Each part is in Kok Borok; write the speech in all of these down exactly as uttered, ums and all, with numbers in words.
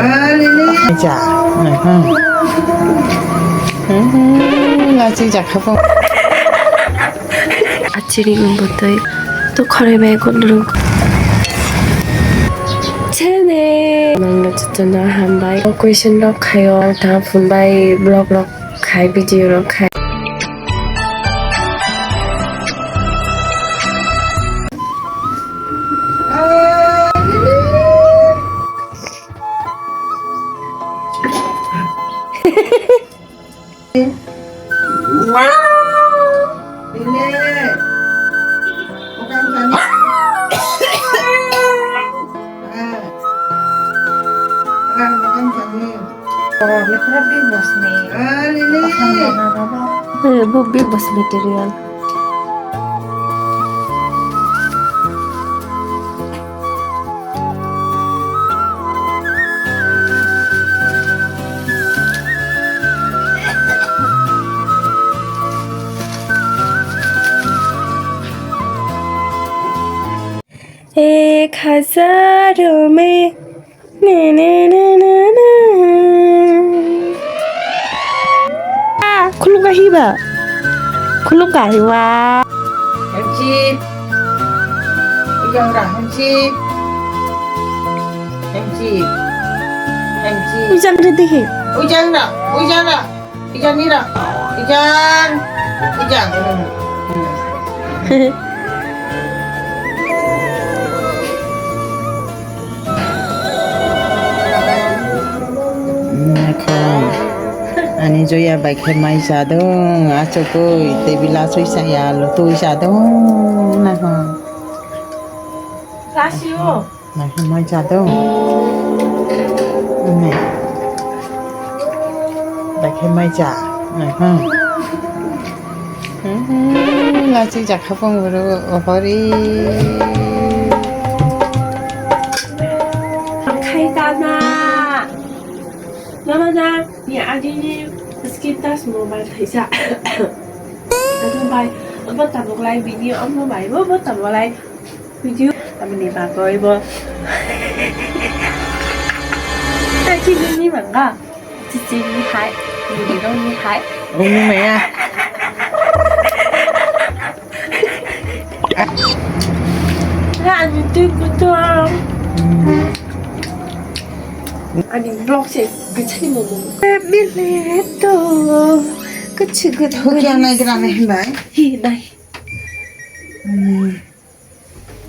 Acha. Lachi jakha po. Achiri wngbo tei to khoroi bai kondrong. Chene. Nangno chutuna hambai. Question rok khayo, ta phone bai vlog rok khai, video rok khai. Eh, bo Bigg Boss material. Ek hazar mein. Na, na, na, na, na. Ah, khulung ka hiba. Khulung ka hiba. Hemchip. Ujang ra, hemchip. Hemchip. Hemchip. Ujang ra dihi. Ujang ra, ujang ra. Ijan nira. Ijan. Ijan. Nakhai. Ani Joya bai khe mai chadong, achukui, tebila sui saya, lutui chadong, nakhai. Kasio. Naikhe mai cha do. Naikhe mai cha. Naikhe. Lachi jakha pong boro ohori. Khai ta na. Mama na, ni adi ni skin test mobile thaisa. Ado bai, obo tabuk lai video, omo bai, obo tabuk lai. Video aboni bagwi bo. Tei chini ni manga. Chichi ni hai. Bini rong ni hai. Rong ni maya. Ani twi kutung. Ani vlog se gachani momo. Bileto. Kachi gud. Hukya nai grane bai. Hi nai. Hmm.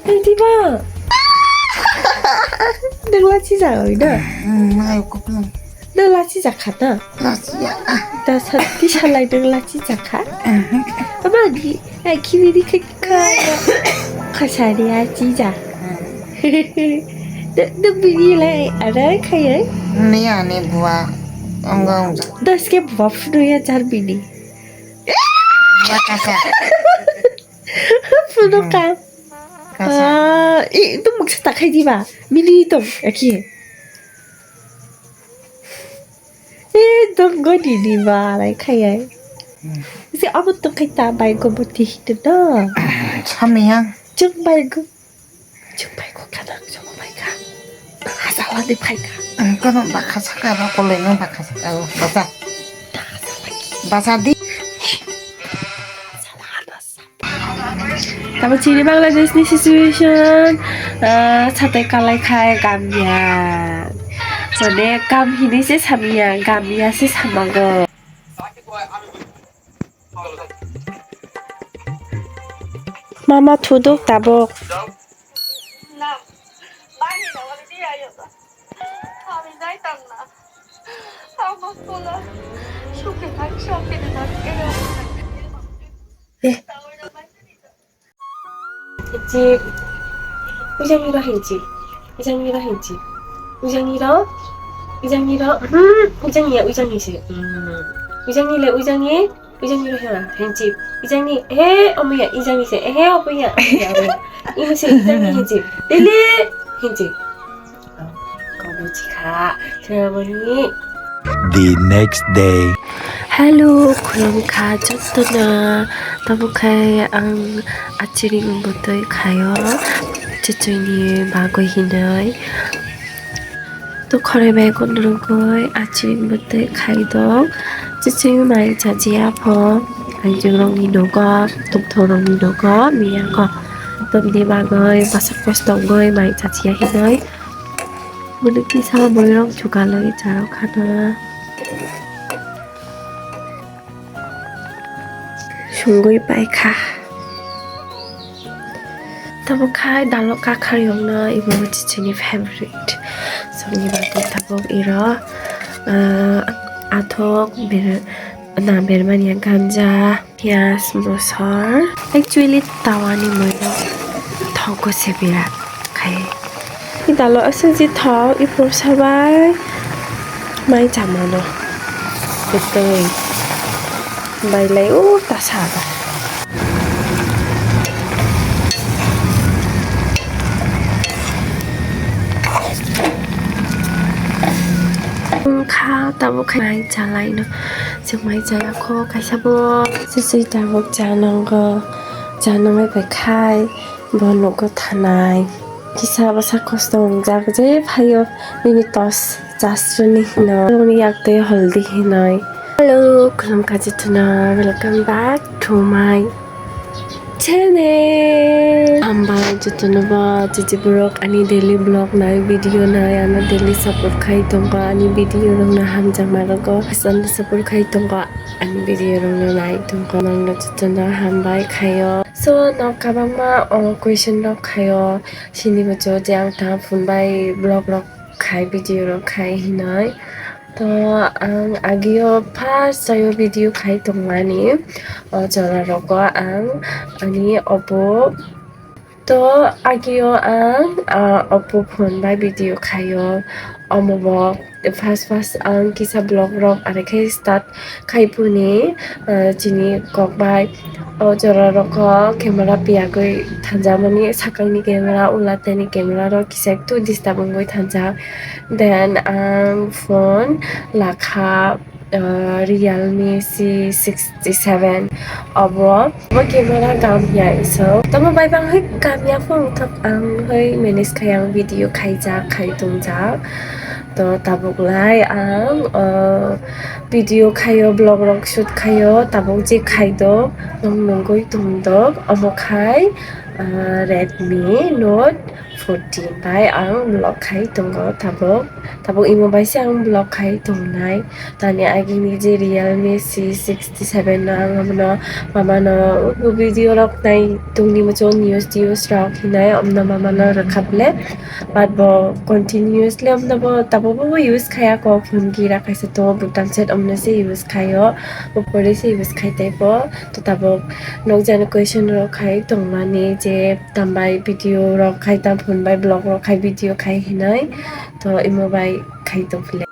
Nai diba? Nang lachi ja oi da. Hmm, nai kuplung. Nang lachi ja kha da. Lachi ya. Da sa ti salai nang lachi ja kha. Ama gi ai kibi di kha kha. Khasari achi ja. Da da bini lai arai khayai. Ni ani bua. Ongga ongga. Da ske bua phunu ya jar bini. Bua kasa. Phunu ka. Kasa. Ah, i, tu muksa ta khai diba. Mili to, aki. Eh, dong go di diba, lai khai ai. Hmm. Si amo to khai ta bai go boti hito do. Sami yang. Jeng bai go. Jeng bai go kana, jeng bai ka. Asala di bai ka. Kono bakha saka ro, koloi no bakha saka ro. Basa. Basa di. Tamo chini Bangladesh ni situation, ah, satai kalai khai gamya. Mane kam hini se samya, gamya se samago. Mama thuduk tabuk. Eh. Hijik. Ujang iro hijik. Ujang iro hijik. Ujang iro. Ujang iro. Hmm. Ujang ya, ujang ise. Hmm. Ujang ile, ujang ye. Ujang iro hela. Hijik. Ujang ni. He, omiya, ujang ise. He, omiya. Omiya, omiya. Ini se ujang ni hijik. Lele. Hijik. Kabuchikha, swnamoni. The next day. Hello, khulumkha jotono. Tamo khe ang achiri wngwi twi khaio, chuchuni bagwi hinwi. To khoroi bai kondrogoi aching bwtwi khaidok. Chiching mai chajiya pho. Aijing rokni nogo, tongthok rokni nogo, miya kho. Tongni bagwi bwsa kosto wngwi mai chajiya hinwi. Bwlwi kisa boirok jugalwi charok khana. Sungwi paikha. Tamo khai dalo kakhar yongno ibo chichini favorite. Songni bagwi tabuk iro, ah, athok ber-, na bermani ganja, piyaj, mosor. Actually, tawani moino thogo se birat khai. I dalo aswk je thok, i porsa bai mai chamano. Kwtwi. Bailai o tasa ba. Wngkha tabuk khai mai chalaino. Chwng mai chaya kho kaisa bo. Sisi tabuk cha nango. Cha nangwi bai khai. Bo nugo thanai. Kisa bwsa kosto wngjak je phaio bini tos chasrwni hino. Bini yak tei holdi hinoi. Hello, khulumkha jotono. Welcome back to my channel. Hambai jotono bo chichi borok ani daily vlog nai, video nai, ano daily support khai tongo ani video rokno hamjakma rogo. Aswkno support khai tongo ani video rokno nai tongo. Nokno jotono hambai khaio. So, nok kabangma, o, question rok khaio, sini muchungo je ang tamo phone bai vlog rok khai, video rok khai hinoi. To, ang agio first sayo video khai tongmani, o, jora rogo ang ani Oppo. To, agio ang, a, Oppo phone bai video khaio, omo bo first first ang kisa vlog rok are khe start khai phuni, ah, chini kok bai o jora rok o camera piyagwi thanjakmani, sakangni camera, ulateni camera rok kisa ektu disturb wngwi thanjak. Then ang phone lakha, ah, Realme C sixty seven, obo bo camera gamya iso. Tamo bai bang hai gamya phone thok ang hai manage khai ang video khaijak, khai tongjak. To tabuk lai ang, ah, video khaio, vlog rok shoot khaio, tabuk je khaidok, nong nungui tongdok, omo khai, ah, Redmi Note fourteen bai ang vlog khai tongo tabuk. Tabuk imo bai se ang vlog khai tongnai. Tani agini je Realme C sixty seven no ang omono mamano video rok nai tongni muchungo news tiyos rok hinai omno mamano rwkha ble. But bo continuously omno bo tabuk bo use khaya kok phone gira kaisa tongo bwtang set omno se use khaio. Bo pore se use khai tei bo to tabuk nokjani question rok khai tongmani je tambai video rok khai tam phone bai vlog rok khai video khai hinai to imo bai khai tongphile.